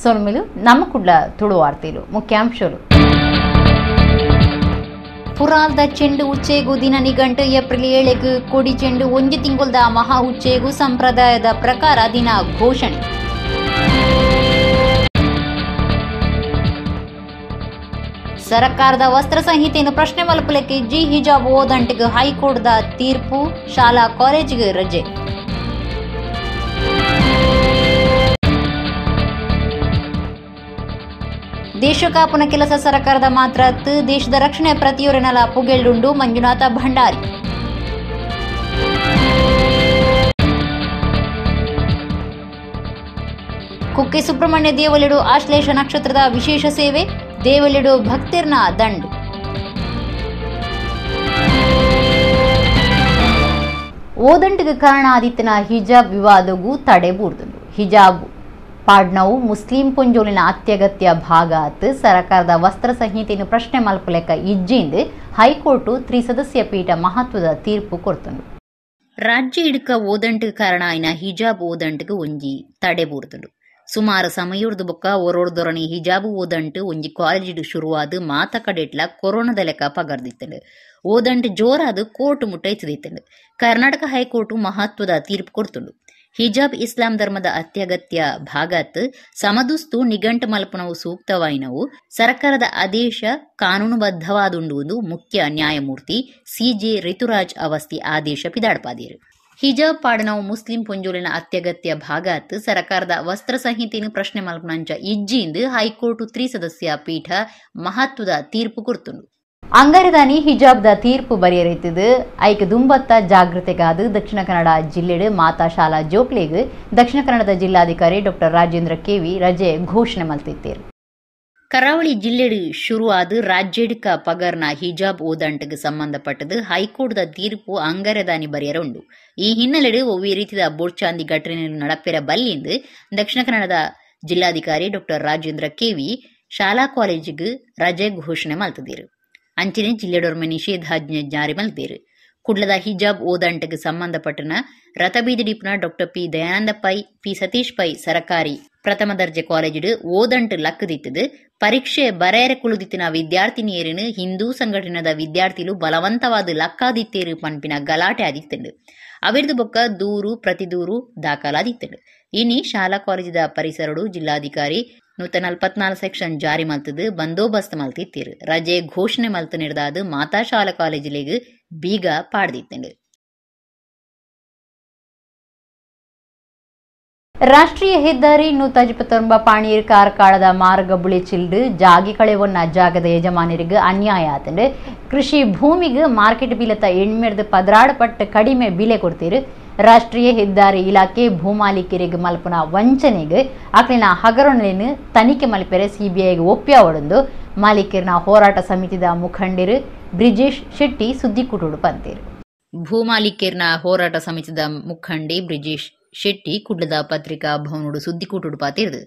ಸೊಲ್ಮೆಲು ನಮ್ಮ ಕುಡ್ಲ ತುಳು ವಾರ್ತೆಲು ಮುಖ್ಯಾಂಶಗಳು. ಪುರಾಲ್ದ ಚೆಂಡು ಉಚ್ಚೇಗು ದಿನ ನಿಘಂಟು ಏಪ್ರಿಲ್ 7ಕ್ಕೆ ಕೊಡಿ ಚೆಂಡು ಒಂಜಿ ತಿಂಗುಲ್ದ ಮಹಾ ಉಚ್ಚೇಗು ಸಂಪ್ರದಾಯದ ಪ್ರಕಾರ ದಿನ ಘೋಷಣೆ. ಸರ್ಕಾರದ ವಸ್ತ್ರ ಸಂಹಿತೆಯನ್ನು ಪ್ರಶ್ನೆ ಮಲ್ಪುಲಕ್ಕೆ ಜಿ ಹಿಜಾಬ್ ಓದಂಟಿಗೆ ಹೈಕೋರ್ಟ್ದ ತೀರ್ಪು, ಶಾಲಾ ಕಾಲೇಜಿಗೆ ರಜೆ. ದೇಶ ಕಾಪುನ ಕೆಲಸ ಸರ್ಕಾರದ ಮಾತ್ರ, ದೇಶದ ರಕ್ಷಣೆ ಪ್ರತಿಯೊರನೆಲ ಪುಗೆಲ್ಡುಂಡು ಮಂಜುನಾಥ ಭಂಡಾರಿ. ಕುಕ್ಕೆ ಸುಬ್ರಹ್ಮಣ್ಯ ದೇವಲಿಡು ಆಶ್ಲೇಷ ನಕ್ಷತ್ರದ ವಿಶೇಷ ಸೇವೆ, ದೇವಲಿಡು ಭಕ್ತಿರ್ನ ದಂಡು. ಓದಂಟಿಗೆ ಕಾರಣ ಆದಿತ್ಯನ ಹಿಜಾಬ್ ವಿವಾದಗೂ ತಡೆ ಬೂರ್ದುಂಡು. ಹಿಜಾಬ್ ಪಾಡ್ನವು ಮುಸ್ಲಿಂ ಪೊಂಜೋಲಿನ ಅತ್ಯಗತ್ಯ ಭಾಗ ಆತ್ ಸರ್ಕಾರದ ವಸ್ತ್ರ ಸಂಹಿತೆಯನ್ನು ಪ್ರಶ್ನೆ ಮಲ್ಪುಲೆಕ್ಕ ಇಜ್ಜಿಂದು ಹೈಕೋರ್ಟ್ ತ್ರಿಸದಸ್ಯ ಪೀಠ ಮಹತ್ವದ ತೀರ್ಪು ಕೊರ್ತುಂಡು. ರಾಜ್ಯ ಹಿಡ್ಕ ಓದಂಟಿಗೆ ಕಾರಣ ಆಯ್ನ ಹಿಜಾಬ್ ಓದಂಟಿಗೆ ಒಂಜಿ ತಡೆ ಬೂರ್ದುಂಡು. ಸುಮಾರು ಸಮಯರ್ದು ಬೊಕ್ಕ ಒರೋರ್ದೊರಣಿ ಹಿಜಾಬು ಓದಂಟು ಒಂಜಿ ಕಾಲೇಜಿಡು ಶುರುವಾದ ಮಾತ ಕಡೆಟ್ಲ ಕೊರೋನಾದ ಲೆಕ್ಕ ಪಗರ್ದಿತ್ತಂಡು. ಓದಂಟು ಜೋರಾದ ಕೋರ್ಟ್ ಮುಟ್ಟ ಎತ್ತದಿತ್ತಂಡು. ಕರ್ನಾಟಕ ಹೈಕೋರ್ಟ್ ಮಹತ್ವದ ತೀರ್ಪು ಕೊಡ್ತುಂಡು. ಹಿಜಾಬ್ ಇಸ್ಲಾಂ ಧರ್ಮದ ಅತ್ಯಗತ್ಯ ಭಾಗಾತ್ ಸಮದುಸ್ತು ನಿಘಂಟು ಮಲ್ಪನವು ಸೂಕ್ತವಾಯಿನವು ಸರ್ಕಾರದ ಆದೇಶ ಕಾನೂನುಬದ್ಧವಾದುಂಡು ಮುಖ್ಯ ನ್ಯಾಯಮೂರ್ತಿ ಸಿಜೆ ರಿತುರಾಜ್ ಅವಸ್ಥಿ ಆದೇಶ ಪಿದಾಡ್ಪಾದಿರು. ಹಿಜಾಬ್ ಪಾಡನವು ಮುಸ್ಲಿಂ ಪೊಂಜೋಲಿನ ಅತ್ಯಗತ್ಯ ಭಾಗಾತ್ ಸರ್ಕಾರದ ವಸ್ತ್ರ ಸಂಹಿತೆಯನ್ನು ಪ್ರಶ್ನೆ ಮಲ್ಪನಂಚ ಇಜ್ಜಿಂದು ಹೈಕೋರ್ಟ್ ತ್ರಿಸದಸ್ಯ ಪೀಠ ಮಹತ್ವದ ತೀರ್ಪು ಕೊಡ್ತುಂಡು. ಅಂಗಾರದಾನಿ ಹಿಜಾಬ್ದ ತೀರ್ಪು ಬರೆಯರಿತಿದ್ದು ಐಕ್ ದುಂಬತ್ತ ಜಾಗೃತೆಗಾದ ದಕ್ಷಿಣ ಕನ್ನಡ ಜಿಲ್ಲೆಡು ಮಾತಾ ಶಾಲಾ ಜೋಕ್ಲೆಗ್ ದಕ್ಷಿಣ ಕನ್ನಡದ ಜಿಲ್ಲಾಧಿಕಾರಿ ಡಾಕ್ಟರ್ ರಾಜೇಂದ್ರ ಕೆವಿ ರಜೆ ಘೋಷಣೆ ಮಲ್ತಿತ್ತೇರು. ಕರಾವಳಿ ಜಿಲ್ಲೆಡು ಶುರುವಾದ ರಾಜ್ಯಡ್ಕ ಪಗರ್ನ ಹಿಜಾಬ್ ಓದಂಟಗೆ ಸಂಬಂಧಪಟ್ಟದು ಹೈಕೋರ್ಟ್ದ ತೀರ್ಪು ಅಂಗಾರದಾನಿ ಬರೆಯರ ಉಂಡು. ಈ ಹಿನ್ನೆಲೆಡು ಒವ್ವೇ ರೀತಿಯ ಬೋರ್ಚಾಂದಿ ಘಟನೆ ನಡಪೆರ ಬಲ್ಲಿಂದು ದಕ್ಷಿಣ ಕನ್ನಡದ ಜಿಲ್ಲಾಧಿಕಾರಿ ಡಾಕ್ಟರ್ ರಾಜೇಂದ್ರ ಕೆವಿ ಶಾಲಾ ಕಾಲೇಜಿಗೆ ರಜೆ ಘೋಷಣೆ ಮಲ್ತಿದ್ದೀರು. ಅಂಚನೆ ಜಿಲ್ಲೆಡೊರ್ಮೆ ನಿಷೇಧಾಜ್ಞೆ ಜಾರಿ ಮಲ್ತೇರು. ಕುಡ್ಲದ ಹಿಜಾಬ್ ಓದಂಟಗೆ ಸಂಬಂಧಪಟ್ಟನ ರಥಬೀದಿಡಿಪ್ನ doctor P Dayananda Pai, P Satish Pai ಸರಕಾರಿ ಪ್ರಥಮ ದರ್ಜೆ ಕಾಲೇಜಿಡು ಓದಂಟು ಲಕ್ಕದಿತ್ತದು. ಪರೀಕ್ಷೆ ಬರೆಯರೆ ಕುಳುದಿತ್ತಿನ ವಿದ್ಯಾರ್ಥಿನಿಯರಿನ ಹಿಂದೂ ಸಂಘಟನೆದ ವಿದ್ಯಾರ್ಥಿಲು ಬಲವಂತವಾದ ಲಕ್ಕಾದಿತ್ತೇರು ಪನ್ಪಿನ ಗಲಾಟೆ ಆದಿತ್ತಂಡು. ಅವಿರ್ದು ಬೊಕ್ಕ ದೂರು ಪ್ರತಿದೂರು ದಾಖಲಾದಿತ್ತಂಡು. ಇನಿ ಶಾಲಾ ಕಾಲೇಜಿದ ಪರಿಸರಡು ಜಿಲ್ಲಾಧಿಕಾರಿ 144 ಸೆಕ್ಷನ್ ಜಾರಿ ಮಲ್ತದು ಬಂದೋಬಸ್ತ್ ಮಲ್ತಿತ್ತೀರು. ರಜೆ ಘೋಷಣೆ ಮಲ್ತು ನಿರ್ದಾದು ಮಾತಾ ಶಾಲಾ ಕಾಲೇಜಿಲೆಗ್ ಬೀಗ ಪಾಡ್ದಿತ್ತಂಡು. ರಾಷ್ಟ್ರೀಯ ಹೆದ್ದಾರಿ 129 ಪಾಣೀರ್ ಕಾರ್ಕಾಳದ ಮಾರ್ಗ ಬುಳೆಚಿಲ್ಡು ಜಾಗಿ ಕಳೆವನ್ನ ಜಾಗದ ಯಜಮಾನರಿಗೆ ಅನ್ಯಾಯ ಆತಂಡು. ಕೃಷಿ ಭೂಮಿಗೆ ಮಾರ್ಕೆಟ್ ಬಿಲತ ಎಣ್ಮೆರ್ದು 16 ಪಟ್ಟು ಕಡಿಮೆ ಬೆಲೆ ಕೊಡ್ತೀರು. ರಾಷ್ಟ್ರೀಯ ಹೆದ್ದಾರಿ ಇಲಾಖೆ ಭೂಮಾಲೀಕರಿಗೆ ಮಲ್ಪನ ವಂಚನೆಗೆ ಆಕಲಿನ ಹಗರಣವನ್ನು ತನಿಖೆ ಮಲ್ಪೆರೆ ಸಿಬಿಐಗೆ ಒಪ್ಪ್ಯಾವಡೊಂದು ಮಾಲೀಕರಿನ ಹೋರಾಟ ಸಮಿತಿದ ಮುಖಂಡರು ಬ್ರಿಜೇಶ್ ಶೆಟ್ಟಿ ಸುದ್ದಿಕೂಟೋಡು ಪಂತೇರು. ಭೂಮಾಲೀಕರಿನ ಹೋರಾಟ ಸಮಿತಿದ ಮುಖಂಡಿ ಬ್ರಿಜೇಶ್ ಶೆಟ್ಟಿ ಕುಡ್ಲದ ಪತ್ರಿಕಾ ಭವನೋಡು ಸುದ್ದಿಕೂಟೋಡು ಪಾತಿರ್ದು.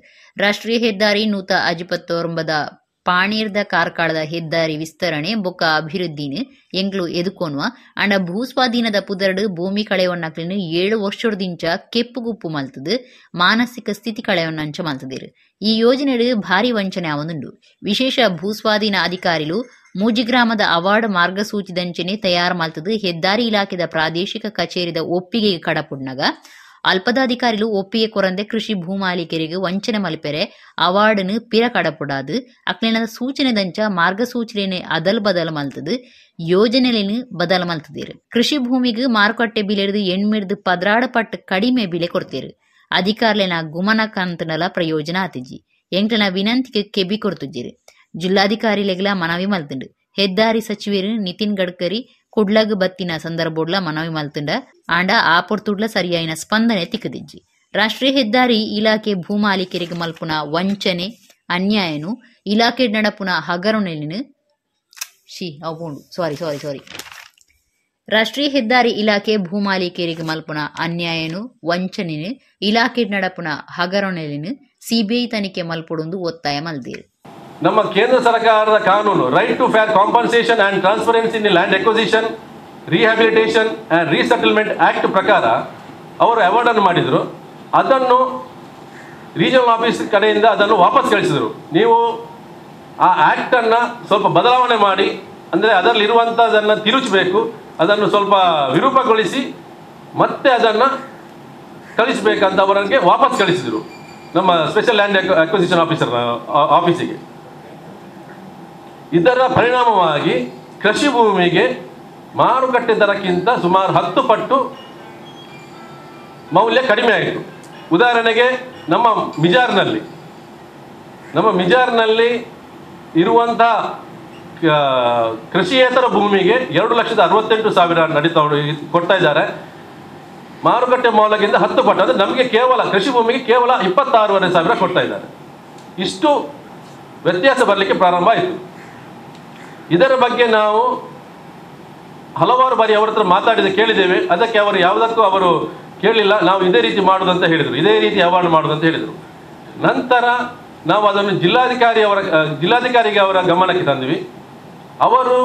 ರಾಷ್ಟ್ರೀಯ ಹೆದ್ದಾರಿ 129 ಪಾಣೀರ್ದ ಕಾರ್ಕಾಳದ ಹೆದ್ದಾರಿ ವಿಸ್ತರಣೆ ಬೊಕ್ಕ ಅಭಿವೃದ್ಧಿನ ಎಂಗ್ಲು ಎದುಕೋನುವ ಅಂಡ ಭೂಸ್ವಾಧೀನದ ಪುದರ್ಡು ಭೂಮಿ ಕಳೆಯವನ್ನಕ್ಲಿನ 7 ವರ್ಷದಿಂಚ ಕೆಪ್ಪುಗುಪ್ಪು ಮಲ್ತದು ಮಾನಸಿಕ ಸ್ಥಿತಿ ಕಳೆಯವನ್ನಂಚ ಮಲ್ತದಿರು. ಈ ಯೋಜನೆಡು ಭಾರಿ ವಂಚನೆ ಆವೊಂದುಂಡು. ವಿಶೇಷ ಭೂಸ್ವಾಧೀನ ಅಧಿಕಾರಿಲು ಮೂಜಿಗ್ರಾಮದ ಅವಾರ್ಡ್ ಮಾರ್ಗಸೂಚಿದಂಚನೆ ತಯಾರು ಮಲ್ತದು ಹೆದ್ದಾರಿ ಇಲಾಖೆದ ಪ್ರಾದೇಶಿಕ ಕಚೇರಿದ ಒಪ್ಪಿಗೆಗೆ ಕಡಪುಡ್ನಗ ಅಲ್ಪದಾಧಿಕಾರಿಲು ಒಪ್ಪಿಗೆ ಕೊರಂದೆ ಕೃಷಿ ಭೂಮಾಲೀಕರಿಗೆ ವಂಚನೆ ಮಲ್ಪೆರೆ ಅವಾರ್ಡ್ನು ಪಿರ ಕಡಪುಡಾದು ಅಕ್ಲಿನ ಸೂಚನೆ ದಂಚ ಮಾರ್ಗಸೂಚನೆ ಅದಲ್ ಬದಲ್ ಮಲ್ತದು ಯೋಜನೆಲೇನು ಬದಲ್ ಮಲ್ತದಿರು. ಕೃಷಿ ಭೂಮಿಗೆ ಮಾರುಕಟ್ಟೆ ಬಿಲೆರ್ದು ಎಣ್ಮೆರ್ದು 16 ಪಟ್ಟು ಕಡಿಮೆ ಬೆಲೆ ಕೊಡ್ತೀರು. ಅಧಿಕಾರಿಲೇನ ಗುಮನ ಕಂತನಲ ಪ್ರಯೋಜನ ಆತಿಜಿ. ಎಂಕ್ಲನ ವಿನಂತಿಗೆ ಕೆಬಿ ಕೊಡ್ತುಜ್ಜಿರು. ಜಿಲ್ಲಾಧಿಕಾರಿಲೆಗ್ಲ ಮನವಿ ಮಲ್ತುಂಡು. ಹೆದ್ದಾರಿ ಸಚಿವರು ನಿತಿನ್ ಗಡ್ಕರಿ ಕುಡ್ಲಗ್ ಬತ್ತಿನ ಸಂದರ್ಭೋಡ್ಲ ಮನವಿ ಮಲ್ತುಂಡ ಆಂಡ ಆ ಪೊರ್ತುಡ್ಲ ಸರಿಯಾಯಿನ ಸ್ಪಂದನೆ ತಿಕ್ಕದಿಜ್ಜಿ. ರಾಷ್ಟ್ರೀಯ ಹೆದ್ದಾರಿ ಇಲಾಖೆ ಭೂಮಾಲೀಕರಿಗೆ ಮಲ್ಪುನ ವಂಚನೆ ಅನ್ಯಾಯನು ಇಲಾಖೆ ನಡಪುನ ಹಗರಣೆಲಿನ she ಸಾರಿ ಸಾರಿ ಸಾರಿ ರಾಷ್ಟ್ರೀಯ ಹೆದ್ದಾರಿ ಇಲಾಖೆ ಭೂಮಾಲೀಕರಿಗೆ ಮಲ್ಪುನ ಅನ್ಯಾಯನು ವಂಚನೆನು ಇಲಾಖೆ ನಡಪುನ ಹಗರಣೆಲಿನ ಸಿಬಿಐ ತನಿಖೆ ಮಲ್ಪೊಡೊಂದು ಒತ್ತಾಯ ಮಲ್ದಿರು. ನಮ್ಮ ಕೇಂದ್ರ ಸರ್ಕಾರದ ಕಾನೂನು right to fair compensation and transparency in land acquisition, rehabilitation and resettlement act ಪ್ರಕಾರ ಅವರು ಅವಾರ್ಡ್ ಅನ್ನು ಮಾಡಿದರು. ಅದನ್ನು Regional office ಕಡೆಯಿಂದ ಅದನ್ನು ವಾಪಸ್ ಕಳಿಸಿದರು. ನೀವು ಆ ಆ್ಯಕ್ಟನ್ನು ಸ್ವಲ್ಪ ಬದಲಾವಣೆ ಮಾಡಿ, ಅಂದರೆ ಅದರಲ್ಲಿರುವಂಥದ್ದನ್ನು ತಿರುಚಬೇಕು, ಅದನ್ನು ಸ್ವಲ್ಪ ವಿರೂಪಗೊಳಿಸಿ ಮತ್ತೆ ಅದನ್ನು ಕಳಿಸಬೇಕಂತ ಅವರಿಗೆ ವಾಪಸ್ ಕಳಿಸಿದರು ನಮ್ಮ special land acquisition officer ಆಫೀಸಿಗೆ. ಇದರ ಪರಿಣಾಮವಾಗಿ ಕೃಷಿ ಭೂಮಿಗೆ ಮಾರುಕಟ್ಟೆ ದರಕ್ಕಿಂತ ಸುಮಾರು 10 ಪಟ್ಟು ಮೌಲ್ಯ ಕಡಿಮೆ ಆಯಿತು. ಉದಾಹರಣೆಗೆ ನಮ್ಮ ಮಿಜಾರ್ನಲ್ಲಿ ಇರುವಂಥ ಕೃಷಿಯೇತರ ಭೂಮಿಗೆ 2,68,000 ನಡೀತಾ ಕೊಡ್ತಾ ಇದ್ದಾರೆ. ಮಾರುಕಟ್ಟೆ ಮೌಲ್ಯಕ್ಕಿಂತ 10 ಪಟ್ಟು, ಅಂದರೆ ನಮಗೆ ಕೇವಲ ಕೃಷಿ ಭೂಮಿಗೆ ಕೇವಲ 26,500 ಕೊಡ್ತಾ ಇದ್ದಾರೆ. ಇಷ್ಟು ವ್ಯತ್ಯಾಸ ಬರಲಿಕ್ಕೆ ಪ್ರಾರಂಭ ಆಯಿತು. ಇದರ ಬಗ್ಗೆ ನಾವು ಹಲವಾರು ಬಾರಿ ಅವರ ಹತ್ರ ಮಾತಾಡಿದ ಕೇಳಿದ್ದೇವೆ. ಅದಕ್ಕೆ ಅವರು ಯಾವುದಕ್ಕೂ ಅವರು ಕೇಳಲಿಲ್ಲ. ನಾವು ಇದೇ ರೀತಿ ಮಾಡುವುದಂತ ಹೇಳಿದರು, ಇದೇ ರೀತಿ ಹವಾಲು ಮಾಡುವುದಂತ ಹೇಳಿದರು. ನಂತರ ನಾವು ಅದನ್ನು ಜಿಲ್ಲಾಧಿಕಾರಿಗೆ ಅವರ ಗಮನಕ್ಕೆ ತಂದ್ವಿ. ಅವರು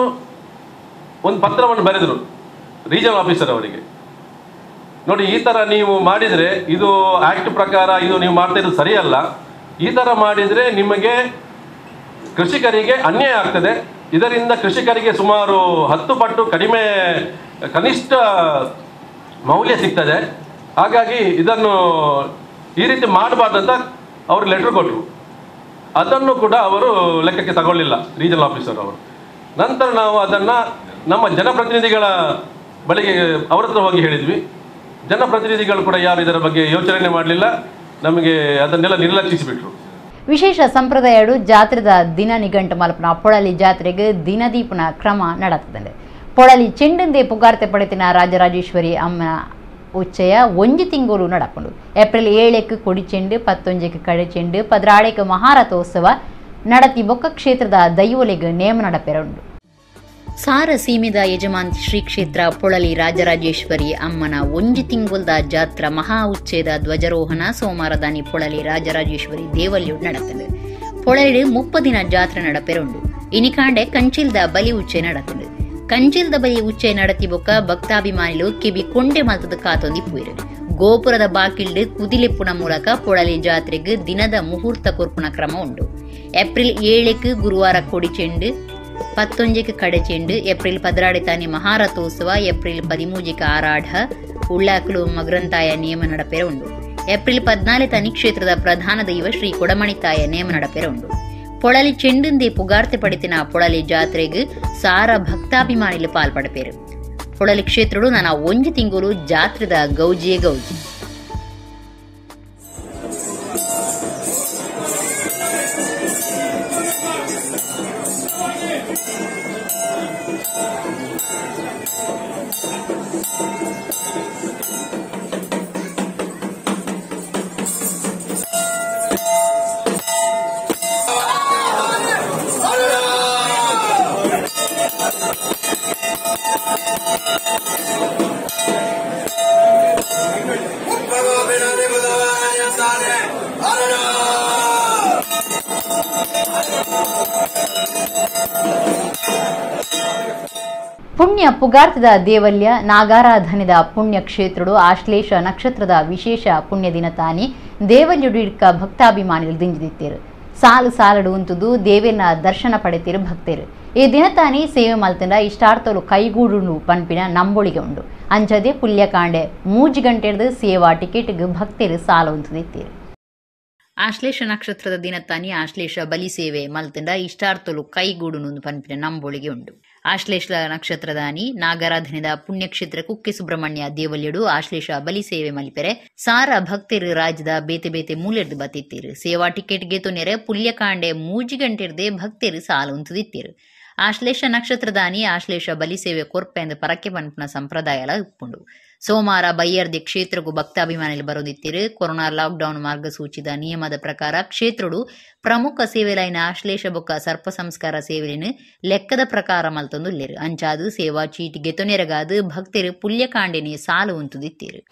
ಒಂದು ಪತ್ರವನ್ನು ಬರೆದರು ರೀಜನಲ್ ಆಫೀಸರ್ ಅವರಿಗೆ. ನೋಡಿ, ಈ ಥರ ನೀವು ಮಾಡಿದರೆ ಇದು ಆ್ಯಕ್ಟ್ ಪ್ರಕಾರ ಇದು ನೀವು ಮಾಡ್ತಾ ಇರೋದು ಸರಿಯಲ್ಲ, ಈ ಥರ ಮಾಡಿದರೆ ನಿಮಗೆ ಕೃಷಿಕರಿಗೆ ಅನ್ಯಾಯ ಆಗ್ತದೆ, ಇದರಿಂದ ಕೃಷಿಕರಿಗೆ ಸುಮಾರು 10 ಪಟ್ಟು ಕಡಿಮೆ ಕನಿಷ್ಠ ಮೌಲ್ಯ ಸಿಗ್ತದೆ, ಹಾಗಾಗಿ ಇದನ್ನು ಈ ರೀತಿ ಮಾಡಬಾರ್ದಂತ ಅವರು ಲೆಟರ್ ಕೊಟ್ಟರು. ಅದನ್ನು ಕೂಡ ಅವರು ಲೆಕ್ಕಕ್ಕೆ ತಗೊಳ್ಳಿಲ್ಲ ರೀಜನಲ್ ಆಫೀಸರ್ ಅವರು. ನಂತರ ನಾವು ಅದನ್ನು ನಮ್ಮ ಜನಪ್ರತಿನಿಧಿಗಳ ಬಳಿಗೆ ಅವರ ಹತ್ರ ಹೋಗಿ ಹೇಳಿದ್ವಿ. ಜನಪ್ರತಿನಿಧಿಗಳು ಕೂಡ ಯಾರು ಇದರ ಬಗ್ಗೆ ಯೋಚನೆ ಮಾಡಲಿಲ್ಲ, ನಮಗೆ ಅದನ್ನೆಲ್ಲ ನಿರ್ಲಕ್ಷಿಸಿಬಿಟ್ರು. ವಿಶೇಷ ಸಂಪ್ರದಾಯಡು ಜಾತ್ರೆದ ದಿನ ನಿಘಂಟು ಮಲ್ಪನ ಪೊಳಲಿ ಜಾತ್ರೆಗೆ ದಿನದೀಪನ ಕ್ರಮ ನಡತದೆ. ಪೊಳಲಿ ಚೆಂಡಂದೇ ಪುಗಾರ್ತೆ ಪಡೆತಿನ ರಾಜರಾಜೇಶ್ವರಿ ಅಮ್ಮನ ಉಚ್ಚಯ ಒಂಜಿ ತಿಂಗಳು ನಡಪುಂಡು. ಏಪ್ರಿಲ್ 7ಕ್ಕೆ ಕೊಡಿಚೆಂಡು, 11ಕ್ಕೆ ಕಡೆಚೆಂಡು, 16ಕ್ಕೆ ಮಹಾರಥೋತ್ಸವ ನಡತಿ ಬೊಕ್ಕ ಕ್ಷೇತ್ರದ ದೈವೊಲೆಗ್ ನೇಮ ನಡಪೆರುಂಡು. ಸಾರ ಸೀಮೆದ ಯಜಮಾನ್ ಶ್ರೀ ಕ್ಷೇತ್ರ ಪೊಳಲಿ ರಾಜರಾಜೇಶ್ವರಿ ಅಮ್ಮನ ಒಂಜಿ ತಿಂಗೊಲ್ದ ಜಾತ್ರಾ ಮಹಾ ಉಚ್ಚೇದ ಧ್ವಜಾರೋಹಣ ಸೋಮವಾರದಾನಿ ಪೊಳಲಿ ರಾಜರಾಜೇಶ್ವರಿ ದೇವಲ್ಯು ನಡತದೆ. ಪೊಳಲಿ 30 ದಿನ ಜಾತ್ರೆ ನಡಪೆರುಂಡು. ಇನಿಕಾಂಡೆ ಕಂಚಿಲ್ದ ಬಲಿ ಉಚ್ಚೆ ನಡತದೆ. ಕಂಚಿಲ್ದ ಬಲಿ ಉಚ್ಚೆ ನಡತಿ ಬೊಕ್ಕ ಭಕ್ತಾಭಿಮಾನಿಲು ಕಿಬಿ ಕೊಂಡೆ ಮಲ್ತದ ಕಾತೊಂದಿ ಪೂಯಿರು. ಗೋಪುರದ ಬಾಕಿಲ್ಡು ಕುದಿಲೆಪ್ಪುನ ಮೂಲಕ ಪೊಳಲಿ ಜಾತ್ರೆಗೆ ದಿನದ ಮುಹೂರ್ತ ಕೊರ್ಪುನ ಕ್ರಮ ಉಂಡು. ಏಪ್ರಿಲ್ 7ಕ್ಕೆ ಗುರುವಾರ ಕೊಡಿಚೆಂಡು, 11ಕ್ಕೆ ಕಡೆಚೆಂಡು, ಏಪ್ರಿಲ್ 16 ತಾನೆ ಮಹಾರಥೋತ್ಸವ, ಏಪ್ರಿಲ್ 13ಕ್ಕೆ ಆರಾಢ ಉಳ್ಳಾಕಲು ಮಗ್ರಂತಾಯ ನಿಯಮ ನಡಪೆರ ಉಂಡು. ಏಪ್ರಿಲ್ 14 ತಾನಿ ಕ್ಷೇತ್ರದ ಪ್ರಧಾನ ದೈವ ಶ್ರೀ ಕೊಡಮಣಿತಾಯ ನೇಮ ನಡಪೆರ ಉಂಡು. ಪೊಳಲಿ ಚೆಂಡುಂದೇ ಪುಗಾರ್ತೆ ಪಡಿತಿನ ಪೊಳಲಿ ಜಾತ್ರೆಗೆ ಸಾರ ಭಕ್ತಾಭಿಮಾನಿಲು ಪಾಲ್ಪಡಪೇರು. ಪೊಳಲಿ ಕ್ಷೇತ್ರಡು ನಾನು ಒಂಜಿ ತಿಂಗಳು ಜಾತ್ರೆದ ಗೌಜಿಯೇ ಗೌಜಿ. ಪುಣ್ಯ ಪುಗಾರ್ತಿದ ದೇವಲ್ಯ ನಾಗಾರಾಧನೆದ ಪುಣ್ಯ ಕ್ಷೇತ್ರಡು ಆಶ್ಲೇಷ ನಕ್ಷತ್ರದ ವಿಶೇಷ ಪುಣ್ಯ ದಿನ ತಾನಿ ದೇವಲ್ಯುಡಿಡ್ಕ ಭಕ್ತಾಭಿಮಾನಿಗಳು ದಿಂಜಿದಿತ್ತೇರು. ಸಾಲು ಸಾಲಡು ಉಂತುದು ದೇವೇನ ದರ್ಶನ ಪಡೆತೀರು ಭಕ್ತರು. ಈ ದಿನ ತಾನಿ ಸೇವೆ ಮಲ್ತಂಡ ಇಷ್ಟಾರ್ಥಲು ಕೈಗೂಡು ಪನ್ಪಿನ ನಂಬೊಳಿಗೆ ಉಂಡು. ಅಂಚದೆ ಪುಲ್ಯಕಾಂಡೆ 3 ಗಂಟೆಡ್ದು ಸೇವಾ ಟಿಕೆಟ್ಗೆ ಭಕ್ತರು ಸಾಲು ಉಂತುದಿತ್ತೇರು. ಆಶ್ಲೇಷ ನಕ್ಷತ್ರದ ದಿನ ತಾನಿ ಆಶ್ಲೇಷ ಬಲಿ ಸೇವೆ ಮಲ್ತಂಡ ಇಷ್ಟಾರ್ಥಲು ಕೈಗೂಡುನು ಪನ್ಪಿನ ನಂಬೊಳಿಗೆ ಉಂಡು. ಆಶ್ಲೇಷ ನಕ್ಷತ್ರದಾನಿ ನಾಗರಾಧನೆದ ಪುಣ್ಯಕ್ಷೇತ್ರ ಕುಕ್ಕೆ ಸುಬ್ರಹ್ಮಣ್ಯ ದೇವಲ್ಯಡು ಆಶ್ಲೇಷ ಬಲಿ ಸೇವೆ ಮಲಿಪೆರೆ ಸಾರ ಭಕ್ತರು ರಾಜ್ಯದ ಬೇತೆ ಬೇತೆ ಮೂಲೆರ್ದು ಬತ್ತಿತ್ತೀರು. ಸೇವಾ ಟಿಕೆಟ್ಗೆ ತೊನೆರೆ ಪುಲ್ಯಕಾಂಡೆ 3 ಗಂಟೆರ್ದೆ ಭಕ್ತರು ಸಾಲು ಉಂತುದಿತ್ತೀರು. ಆಶ್ಲೇಷ ನಕ್ಷತ್ರದಾನಿ ಆಶ್ಲೇಷ ಬಲಿ ಸೇವೆ ಕೊರ್ಪೆಂದ ಪರಕ್ಕೆ ಪನ್ಪುನ ಸಂಪ್ರದಾಯಲ ಉಪ್ಪುಂಡು. ಸೋಮವಾರ ಬೈಯರ್ದಿ ಕ್ಷೇತ್ರಗೂ ಭಕ್ತಾಭಿಮಾನಿಗಳು ಬರೋದಿತ್ತಿರು. ಕೊರೋನಾ ಲಾಕ್ಡೌನ್ ಮಾರ್ಗಸೂಚಿದ ನಿಯಮದ ಪ್ರಕಾರ ಕ್ಷೇತ್ರಡು ಪ್ರಮುಖ ಸೇವೆಲೈನ ಆಶ್ಲೇಷ ಬೊಕ್ಕ ಸರ್ಪ ಸಂಸ್ಕಾರ ಸೇವೆಲಿನ ಲೆಕ್ಕದ ಪ್ರಕಾರ ಮಲ್ತೊಂದುಲ್ಲೇರು. ಅಂಚಾದು ಸೇವಾ ಚೀಟಿಗೆ ತೊನೆರಗಾದು ಭಕ್ತರು ಪುಲ್ಯಕಾಂಡೆನೆ ಸಾಲು ಉಂತುದಿತ್ತೀರು.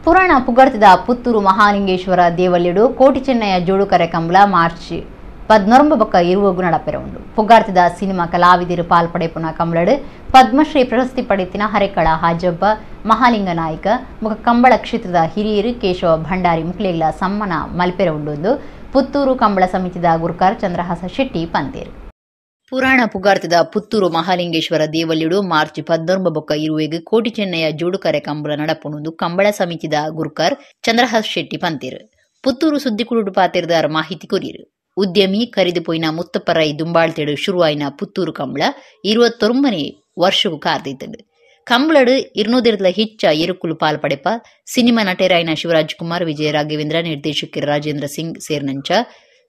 ಪುರಾಣ ಪುಗರ್ತಿದ ಪುತ್ತೂರು ಮಹಾಲಿಂಗೇಶ್ವರ ದೇವಲ್ಯಡು ಕೋಟಿ ಚೆನ್ನಯ್ಯ ಜೋಡುಕರೆ ಕಂಬಳ ಮಾರ್ಚ್ ಪದ್ನೊರಂಬ ಬೊಕ್ಕ ಇರುವಗು ನಡಪೆರ ಉಂಡು. ಪುಗಾರ್ತಿದ ಸಿನಿಮಾ ಕಲಾವಿದರು ಪಾಲ್ಪಡೆಪುನ ಕಂಬಳಡು ಪದ್ಮಶ್ರೀ ಪ್ರಶಸ್ತಿ ಪಡೆತಿನ ಹರೇಕಳ ಹಾಜಬ್ಬ, ಮಹಾಲಿಂಗ ನಾಯಕ ಬೊಕ್ಕ ಕಂಬಳ ಕ್ಷೇತ್ರದ ಹಿರಿಯರು ಕೇಶವ ಭಂಡಾರಿ ಮುಕ್ಲೆಗ್ಲ ಸಮ್ಮಾನ ಮಲ್ಪೆರ ಉಂಡು. ಪುತ್ತೂರು ಕಂಬಳ ಸಮಿತಿದ ಗುರುಕಾರ್ ಚಂದ್ರಹಾಸ ಶೆಟ್ಟಿ ಪಂತೇರು. ಪುರಾಣ ಪುಗಾರ್ತಿದ ಪುತ್ತೂರು ಮಹಾಲಿಂಗೇಶ್ವರ ದೇವಲ್ಯಡು ಮಾರ್ಚ್ 19 ಬೊಕ್ಕ ಇರುವೆಗ್ ಕೋಟಿ ಚೆನ್ನಯ್ಯ ಜೋಡುಕರೆ ಕಂಬಳ ನಡಪುನುಂದು ಕಂಬಳ ಸಮಿತಿದ ಗುರುಕಾರ್ ಚಂದ್ರಹಾಸ್ ಶೆಟ್ಟಿ ಪಂತೇರು. ಪುತ್ತೂರು ಸುದ್ದಿಕುಳುಡು ಪಾತೆರ್ದಾರ್ ಮಾಹಿತಿ ಕೊರಿಯರು. ಉದ್ಯಮಿ ಕರಿದು ಪೋಯಿನ ಮುತ್ತಪ್ಪರೈ ದುಂಬಾಳ್ತೇಡು ಶುರುವಾಯಿನ ಪುತ್ತೂರು ಕಂಬಳ 29ನೇ ವರ್ಷಗೂ ಕಾರ್ದಿತ್ತಂಡು. ಕಂಬಳಡು 200 ಹೆಚ್ಚ ಎರುಕುಲು ಪಾಲ್ಪಡೆಪ ಸಿನಿಮಾ ನಟೆರಾಯಿನ ಶಿವರಾಜ್ ಕುಮಾರ್, ವಿಜಯ ರಾಘವೇಂದ್ರ, ನಿರ್ದೇಶಕರು ರಾಜೇಂದ್ರ ಸಿಂಗ್ ಸೇರ್ನಂಚ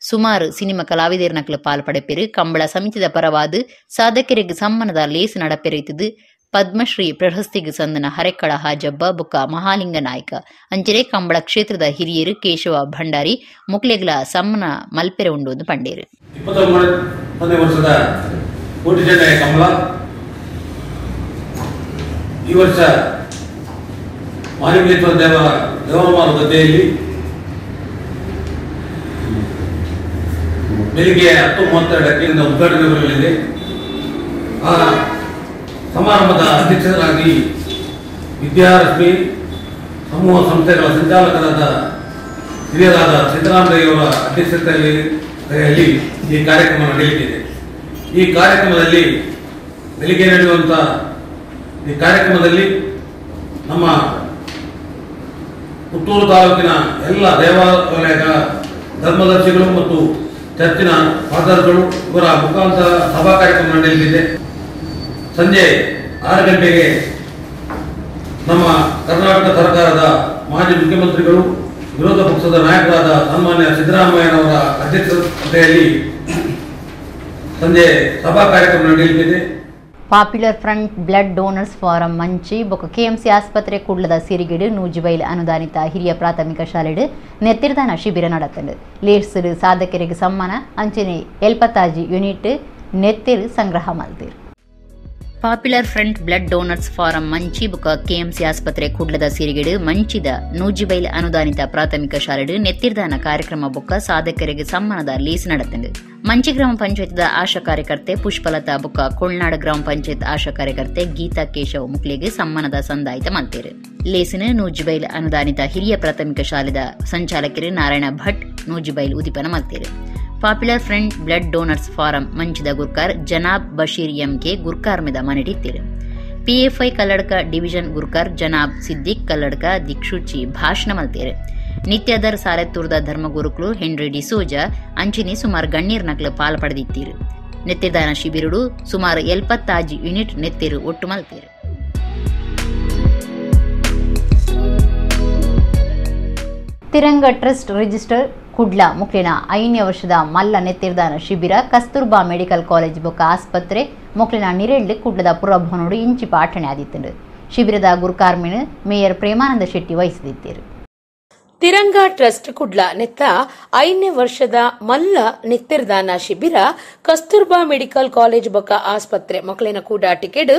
ಸುಮಾರು ಸಿನಿಮಾ ಕಲಾವಿದರ್ನಕ್ಲು ಪಾಲ್ಪಡೆಪೆರು. ಕಂಬಳ ಸಮಿತಿದ ಪರವಾದ ಸಾಧಕರಿಗೆ ಸಮ್ಮಾನದ ಲೇಸ್ ನಡಪೆರೈತದು ಪದ್ಮಶ್ರೀ ಪ್ರಶಸ್ತಿಗೆ ಸಂದನ ಹರೇಕಳ ಹಾಜಬ್ಬ ಬೊಕ್ಕ ಮಹಾಲಿಂಗ ನಾಯಕ ಅಂಚನೆ ಕಂಬಳ ಕ್ಷೇತ್ರದ ಹಿರಿಯರು ಕೇಶವ ಭಂಡಾರಿ ಮುಕ್ಲೆಗ್ಲ ಸಮ್ಮಾನ ಮಲ್ಪೆರೆ ಉಂಡು ಪಂಡೇರು. 29ನೇ ವರ್ಷದ ಕೋಟಿ ಚೆನ್ನಯ್ಯ ಕಂಬಳ ಈ ವರ್ಷ ಮಹಾಲಿಂಗೇಶ್ವರ ದೇವಮಾರು ಗದ್ದೆಯಲ್ಲಿ ಬೆಳಿಗ್ಗೆ 10:32ಕ್ಕೆ ಉದ್ಘಾಟನೆ ಬರಲಿದೆ. ಆ ಸಮಾರಂಭದ ಅಧ್ಯಕ್ಷರಾಗಿ ವಿದ್ಯಾರಶ್ಮಿ ಸಮೂಹ ಸಂಸ್ಥೆಗಳ ಸಂಚಾಲಕರಾದ ಹಿರಿಯರಾದ ಸಿದ್ದರಾಮಯ್ಯವರ ಅಧ್ಯಕ್ಷತೆಯಲ್ಲಿ ಈ ಕಾರ್ಯಕ್ರಮ ನಡೆಯಲಿದೆ. ಈ ಕಾರ್ಯಕ್ರಮದಲ್ಲಿ ಬೆಳಿಗ್ಗೆ ನಡೆಯುವಂಥ ಈ ಕಾರ್ಯಕ್ರಮದಲ್ಲಿ ನಮ್ಮ ಪುತ್ತೂರು ತಾಲೂಕಿನ ಎಲ್ಲ ದೇವಾಲಯಗಳ ಧರ್ಮದರ್ಶಿಗಳು ಮತ್ತು ಚರ್ಚಿನ ಫಾದರ್ಗಳು ಇವರ ಮುಖಾಂತರ ಸಭಾ ಕಾರ್ಯಕ್ರಮ ನಡೆಯಲಿದೆ. ಸಂಜೆ 6 ಗಂಟೆಗೆ ನಮ್ಮ ಕರ್ನಾಟಕ ಸರ್ಕಾರದ ಮಾಜಿ ಮುಖ್ಯಮಂತ್ರಿಗಳು, ವಿರೋಧ ಪಕ್ಷದ ನಾಯಕರಾದ ಸನ್ಮಾನ್ಯ ಸಿದ್ದರಾಮಯ್ಯನವರ ಅಧ್ಯಕ್ಷತೆಯಲ್ಲಿ ಸಂಜೆ ಸಭಾ ಕಾರ್ಯಕ್ರಮ ನಡೆಯಲಿದೆ. Popular front blood donors forum Manchi ಬೊಕ್ಕ ಕೆಎಂಸಿ ಆಸ್ಪತ್ರೆ ಕುಡ್ಲದ ಸಿರಿಗಿಡು ನೂಜಿಬೈಲ್ ಅನುದಾನಿತ ಹಿರಿಯ ಪ್ರಾಥಮಿಕ ಶಾಲೆಡು ನೆತ್ತಿರ್ದಾನ ಶಿಬಿರ ನಡತಂಡು. ಲೇಟ್ಸ್ ಸಾಧಕರಿಗೆ ಸಮ್ಮಾನ ಅಂಚನೆ ಎಲ್ಪತ್ತಾಜಿ ಯೂನಿಟ್ ನೆತ್ತಿರು ಸಂಗ್ರಹ ಮಲ್ತಿರು. Popular front blood donors forum Manchi ಬೊಕ್ಕ ಕೆಎಂಸಿ ಆಸ್ಪತ್ರೆ ಕುಡ್ಲದ ಸಿರಿಗಿಡು ಮಂಚಿದ ನೂಜಿಬೈಲ್ ಅನುದಾನಿತ ಪ್ರಾಥಮಿಕ ಶಾಲೆಡು ನೆತ್ತಿರ್ದಾನ ಕಾರ್ಯಕ್ರಮ ಬೊಕ್ಕ ಸಾಧಕರಿಗೆ ಸಮ್ಮಾನದ ಲೇಸ್ ನಡತಂಡು. ಮಂಚಿ ಗ್ರಾಮ ಪಂಚಾಯತ್ದ ಆಶಾ ಕಾರ್ಯಕರ್ತೆ ಪುಷ್ಪಲತಾ ಬೊಕ್ಕ ಕೊಳ್ನಾಡು ಗ್ರಾಮ ಪಂಚಾಯತ್ ಆಶಾ ಕಾರ್ಯಕರ್ತೆ ಗೀತಾ ಕೇಶವ್ ಮುಕ್ಲೆಗೆ ಸಮ್ಮಾನದ ಸಂದಾಯಿತ ಮಲ್ತೇರು. ಲೇಸಿನ ನೂಜಿಬೈಲ್ ಅನುದಾನಿತ ಹಿರಿಯ ಪ್ರಾಥಮಿಕ ಶಾಲೆದ ಸಂಚಾಲಕರು ನಾರಾಯಣ ಭಟ್ ನೂಜಿಬೈಲ್ ಉದಿಪನ ಮಲ್ತೇರು. Popular front blood donors forum ಮಂಚಿದ ಗುರ್ಕಾರ್ ಜನಾಬ್ ಬಶೀರ್ ಎಂಕೆ ಗುರ್ಕಾರ್ ಮೆದ ಮನೆಟಿತ್ತೇರು. ಪಿಎಫ್ಐ ಕಲ್ಲಡ್ಕ ಡಿವಿಷನ್ ಗುರ್ಕಾರ್ ಜನಾಬ್ ಸಿದ್ದಿಕ್ ಕಲ್ಲಡ್ಕ ದಿಕ್ಷೂಚಿ ಭಾಷಣ ಮಲ್ತೇರು. ನಿತ್ಯದರ್ ಸಾರೆತ್ತೂರ್ದ ಧರ್ಮಗುರುಕುಲು ಹೆನ್ರಿ ಡಿಸೋಜಾ ಅಂಚಿನಿ ಸುಮಾರು ಗಣ್ಣೀರ್ ನಕ್ಲು ಪಾಲ್ ಪಡೆದಿತ್ತೀರು. ನೆತ್ತಿದಾನ ಶಿಬಿರುಡು ಸುಮಾರು 75 ಯೂನಿಟ್ ನೆತ್ತಿರು ಒಟ್ಟು ಮಲ್ತೇರು. ತಿರಂಗ ಟ್ರಸ್ಟ್ ರಿಜಿಸ್ಟರ್ ಕುಡ್ಲ ಮುಕ್ಲಿನ 5ನೇ ವರ್ಷದ ಮಲ್ಲ ನೆತ್ತಿರ್ದಾನ ಶಿಬಿರ ಕಸ್ತೂರ್ಬಾ ಮೆಡಿಕಲ್ ಕಾಲೇಜ್ ಬೊಕ್ಕ ಆಸ್ಪತ್ರೆ ಮುಕ್ಲಿನ ನಿರೆಳ್ಳಿ ಕುಡ್ಲದ ಪುರಭವನೋಡು ಇಂಚಿ ಪಾಠಣೆ ಆದಿತ್ತಂಡು. ಶಿಬಿರದ ಗುರುಕಾರ್ಮಿಣ್ ಮೇಯರ್ ಪ್ರೇಮಾನಂದ ಶೆಟ್ಟಿ ವಹಿಸಿದಿತ್ತೇರು. ತಿರಂಗ ಟ್ರಸ್ಟ್ ಕುಡ್ಲ ನೆತ್ತ 5ನೇ ವರ್ಷದ ಮಲ್ಲ ನೆತ್ತಿರ್ದಾನ ಶಿಬಿರ ಕಸ್ತೂರ್ಬಾ ಮೆಡಿಕಲ್ ಕಾಲೇಜ್ ಬೊಕ್ಕ ಆಸ್ಪತ್ರೆ ಮಕ್ಕಳಿನ ಕೂಡಾಟಿಕೆಡ್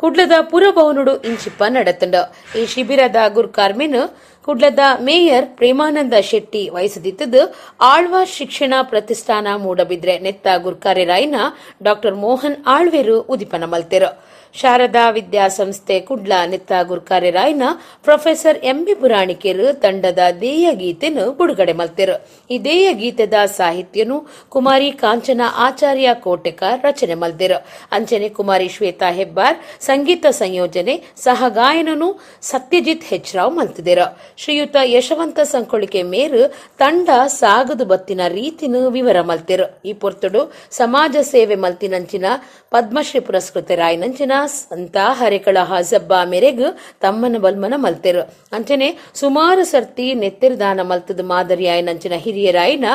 ಕುಡ್ಲದ ಪುರಭವನುಡು ಇಂಚಿಪ್ಪ ನಡತಂಡು. ಈ ಶಿಬಿರದ ಗುರ್ಕಾರ್ಮಿನ್ ಕುಡ್ಲದ ಮೇಯರ್ ಪ್ರೇಮಾನಂದ ಶೆಟ್ಟಿ ವಹಿಸದಿತ್ತದು ಆಳ್ವಾ ಶಿಕ್ಷಣ ಪ್ರತಿಷ್ಠಾನ ಮೂಡಬಿದ್ರೆ ನೆತ್ತ ಗುರ್ಕಾರ್ಯರಾಯಿನ ಡಾಕ್ಟರ್ ಮೋಹನ್ ಆಳ್ವೇರು ಉದಿಪನ ಮಲ್ತೆರು. ಶಾರದಾ ವಿದ್ಯಾಸಂಸ್ಥೆ ಕುಡ್ಲ ನೆತ್ತ ಗುರ್ಕಾರ್ಯರಾಯಿನ ಪ್ರೊಫೆಸರ್ ಎಂಬಿ ಪುರಾಣಿಕೆರು ತಂಡದ ದೇಯ ಗೀತೆನು ಬಿಡುಗಡೆ ಮಲ್ತೆರು. ಈ ದೇಯ ಗೀತೆದ ಸಾಹಿತ್ಯನು ಕುಮಾರಿ ಕಾಂಚನ ಆಚಾರ್ಯ ಕೋಟೆಕಾರ್ ರಚನೆ ಮಲ್ತೆರು. ಅಂಚನೆ ಕುಮಾರಿ ಶ್ವೇತಾ ಹೆಬ್ಬಾರ್ ಸಂಗೀತ ಸಂಯೋಜನೆ, ಸಹ ಗಾಯನನು ಸತ್ಯಜಿತ್ ಹೆಚ್ರಾವ್ ಮಲ್ತಿದರು. ಶ್ರೀಯುತ ಯಶವಂತ ಸಂಕೊಳಿಕೆ ಮೇರು ತಂಡ ಸಾಗದು ಬತ್ತಿನ ರೀತಿನು ವಿವರ ಮಲ್ತೆರು. ಈ ಪೊರ್ತುಡು ಸಮಾಜ ಸೇವೆ ಮಲ್ತಿನಂಚಿನ ಪದ್ಮಶ್ರೀ ಪುರಸ್ಕೃತರಾಯಿನಂಚಿನ ಸಂತ ಹರೇಕಳ ಹಾಜಬ್ಬ ಮೇರೆಗ್ ತಮ್ಮನ ಬಲ್ಮನ ಮಲ್ತೆರು. ಅಂಚನೆ ಸುಮಾರು ಸರ್ತಿ ನೆತ್ತೆರ್ದಾನ ಮಲ್ತದ ಮಾದರಿಯಾಯಿನಂಚಿನ ಹಿರಿಯರಾಯಿನ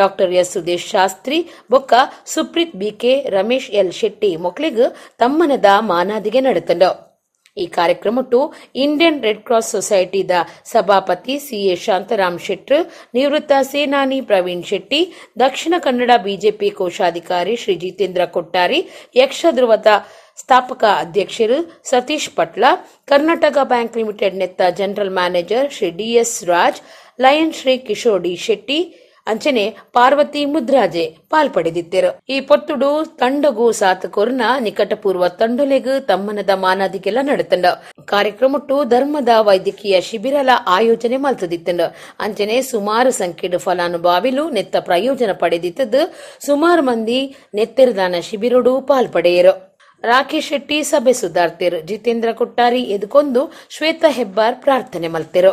ಡಾಕ್ಟರ್ ಎಸ್ ಸುದೇಶ್ ಶಾಸ್ತ್ರಿ ಬೊಕ್ಕ ಸುಪ್ರೀತ್ ಬಿಕೆ, ರಮೇಶ್ ಎಲ್ ಶೆಟ್ಟಿ ಮೊಕ್ಲೆಗ್ ತಮ್ಮನದ ಮಾನಾದಿಗೆ ನಡೆತಂಡು. ಈ ಕಾರ್ಯಕ್ರಮಟ್ಟು Indian red cross ಸೊಸೈಟಿದ ಸಭಾಪತಿ ಸಿಎ ಶಾಂತರಾಮ್ ಶೆಟ್ಟರ್, ನಿವೃತ್ತ ಸೇನಾನಿ ಪ್ರವೀಣ್ ಶೆಟ್ಟಿ, ದಕ್ಷಿಣ ಕನ್ನಡ ಬಿಜೆಪಿ ಕೋಶಾಧಿಕಾರಿ ಶ್ರೀ ಜಿತೇಂದ್ರ ಕೊಟ್ಟಾರಿ, ಯಕ್ಷಧ್ರುವದ ಸ್ಥಾಪಕ ಅಧ್ಯಕ್ಷರು ಸತೀಶ್ ಪಟ್ಲ, ಕರ್ನಾಟಕ ಬ್ಯಾಂಕ್ ಲಿಮಿಟೆಡ್ ನೆತ್ತ general manager Shri DS Raj, lion Shri Kishore D Shetty, ಅಂಚನೆ ಪಾರ್ವತಿ ಮುದ್ರಾಜೆ ಪಾಲ್ಪಡೆದಿತ್ತೆರು. ಈ ಪೊತ್ತುಡು ತಂಡಗು ಸಾತಕೊರ್ನ ನಿಕಟಪೂರ್ವ ತಂಡೊಲೆಗ್ ತಮ್ಮನದ ಮಾನಾದಿಗೆಲ್ಲ ನಡತಂಡ. ಕಾರ್ಯಕ್ರಮಟ್ಟು ಧರ್ಮದ ವೈದ್ಯಕೀಯ ಶಿಬಿರಲ ಆಯೋಜನೆ ಮಲ್ತದಿತ್ತಂಡ. ಅಂಚನೆ ಸುಮಾರು ಸಂಖ್ಯೆಡ್ ಫಲಾನುಭವಿಲು ನೆತ್ತ ಪ್ರಯೋಜನ ಪಡೆದಿತ್ತದು. ಸುಮಾರು ಮಂದಿ ನೆತ್ತೆರ್ದಾನ ಶಿಬಿರಡು ಪಾಲ್ಪಡೆಯರು. ರಾಕೇಶ್ ಶೆಟ್ಟಿ ಸಭೆ ಸುಧಾರ್ತಿರು. ಜಿತೇಂದ್ರ ಕೊಟ್ಟಾರಿ ಎದುಕೊಂದು ಶ್ವೇತಾ ಹೆಬ್ಬಾರ್ ಪ್ರಾರ್ಥನೆ ಮಲ್ತಿರು.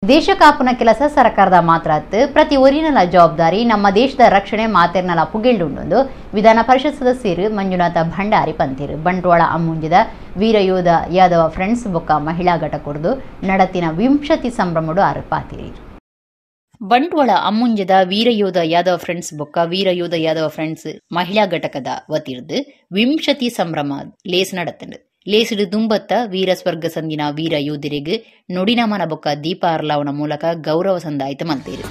ದೇಶ ಕಾಪುನ ಕೆಲಸ ಸರ್ಕಾರದ ಮಾತ್ರ ಪ್ರತಿ ಒರಿನಲ ಜವಾಬ್ದಾರಿ ನಮ್ಮ ದೇಶದ ರಕ್ಷಣೆ ಮಾತೆರ್ನಲ ಪುಗೆಲ್ಡುಂಡು ವಿಧಾನ ಪರಿಷತ್ ಸದಸ್ಯರು ಮಂಜುನಾಥ ಭಂಡಾರಿ ಪಂತಿರು. ಬಂಟ್ವಾಳ ಅಮ್ಮುಂಜಿದ ವೀರಯೋಧ ಯಾದವ ಫ್ರೆಂಡ್ಸ್ ಬೊಕ್ಕ ಮಹಿಳಾ ಘಟಕೊರ್ದು ನಡತಿನ ವಿಂಶತಿ ಸಂಭ್ರಮಡು ಆರು ಪಾತಿರಿ. ಬಂಟ್ವಾಳ ಅಮ್ಮುಂಜದ ವೀರಯೋಧ ಯಾದವ ಫ್ರೆಂಡ್ಸ್ ಬೊಕ್ಕ ವೀರಯೋಧ ಯಾದವ ಫ್ರೆಂಡ್ಸ್ ಮಹಿಳಾ ಘಟಕದ ವತಿರ್ದು ವಿಂಶತಿ ಸಂಭ್ರಮ ಲೇಸ್ ನಡತಂಡು. ಲೇಸಿಡು ದುಂಬತ್ತ ವೀರ ಸ್ವರ್ಗ ಸಂದಿನ ವೀರ ಯೋಧರಿಗೆ ನುಡಿನಮನ ಬೊಕ್ಕ ದೀಪ ಅರ್ಲಾವನ ಮೂಲಕ ಗೌರವ ಸಂದಾಯಿತ ಮಲ್ತೇರು.